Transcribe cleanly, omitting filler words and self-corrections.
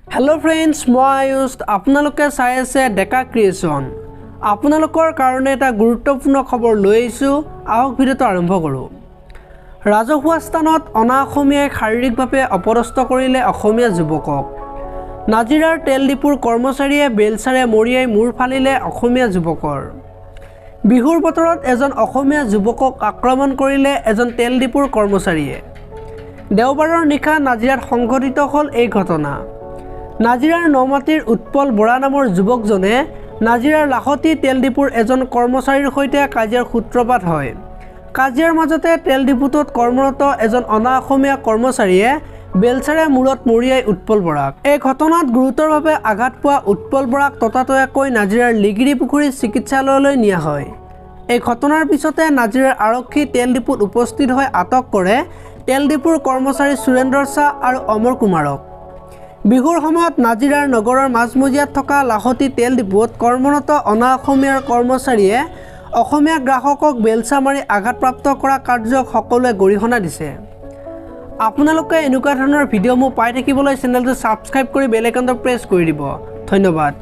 Hello' friends, মই আয়ুষ। আপোনালোকে চাই আছে ডেকা ক্ৰিয়েশ্যন। আপোনালোকৰ কাৰণে এটা গুৰুত্বপূৰ্ণ খবৰ লৈ আহিছোঁ। আহক, ভিডিঅ'টো আৰম্ভ কৰোঁ। ৰাজহুৱা স্থানত অনা অসমীয়াই শাৰীৰিকভাৱে অপদস্থ কৰিলে অসমীয়া যুৱকক। নাজিৰাৰ তেল ডিপুৰ কৰ্মচাৰীয়ে বেলচাৰে মৰিয়াই মূৰ ফালিলে অসমীয়া যুৱকৰ। বিহুৰ বতৰত এজন অসমীয়া যুৱকক আক্ৰমণ কৰিলে এজন তেল ডিপুৰ কৰ্মচাৰীয়ে। দেওবাৰৰ নিশা নাজিৰাত সংঘটিত হ'ল এই ঘটনা। নাজিৰাৰ নমাটিৰ উৎপল বৰা নামৰ যুৱকজনে নাজিৰাৰ লাখতি তেল ডিপুৰ এজন কৰ্মচাৰীৰ সৈতে কাজিয়াৰ সূত্ৰপাত হয়। কাজিয়াৰ মাজতে তেল ডিপুটোত কৰ্মৰত এজন অনা অসমীয়া কৰ্মচাৰীয়ে বেলচাৰে মূৰত মৰিয়াই উৎপল বৰাক। এই ঘটনাত গুৰুতৰভাৱে আঘাত পোৱা উৎপল বৰাক ততাতৈয়াকৈ নাজিৰাৰ লিগিৰী পুখুৰী চিকিৎসালয়লৈ নিয়া হয়। এই ঘটনাৰ পিছতে নাজিৰাৰ আৰক্ষী তেল ডিপুত উপস্থিত হৈ আটক কৰে তেল ডিপুৰ কৰ্মচাৰী সুৰেন্দ্ৰ শ্বাহ আৰু অমৰ কুমাৰক। বিহুৰ সময়ত নাজিৰাৰ নগৰৰ মাজমজিয়াত থকা লাখতি তেল ডিপুত কৰ্মৰত অনা অসমীয়াৰ কৰ্মচাৰীয়ে অসমীয়া গ্ৰাহকক বেলচা মাৰি আঘাতপ্ৰাপ্ত কৰা কাৰ্যক সকলোৱে গৰিহণা দিছে। আপোনালোকে এনেকুৱা ধৰণৰ ভিডিঅ'সমূহ পাই থাকিবলৈ চেনেলটো ছাবস্ক্ৰাইব কৰি বেল আইকনটো প্ৰেছ কৰি দিব। ধন্যবাদ।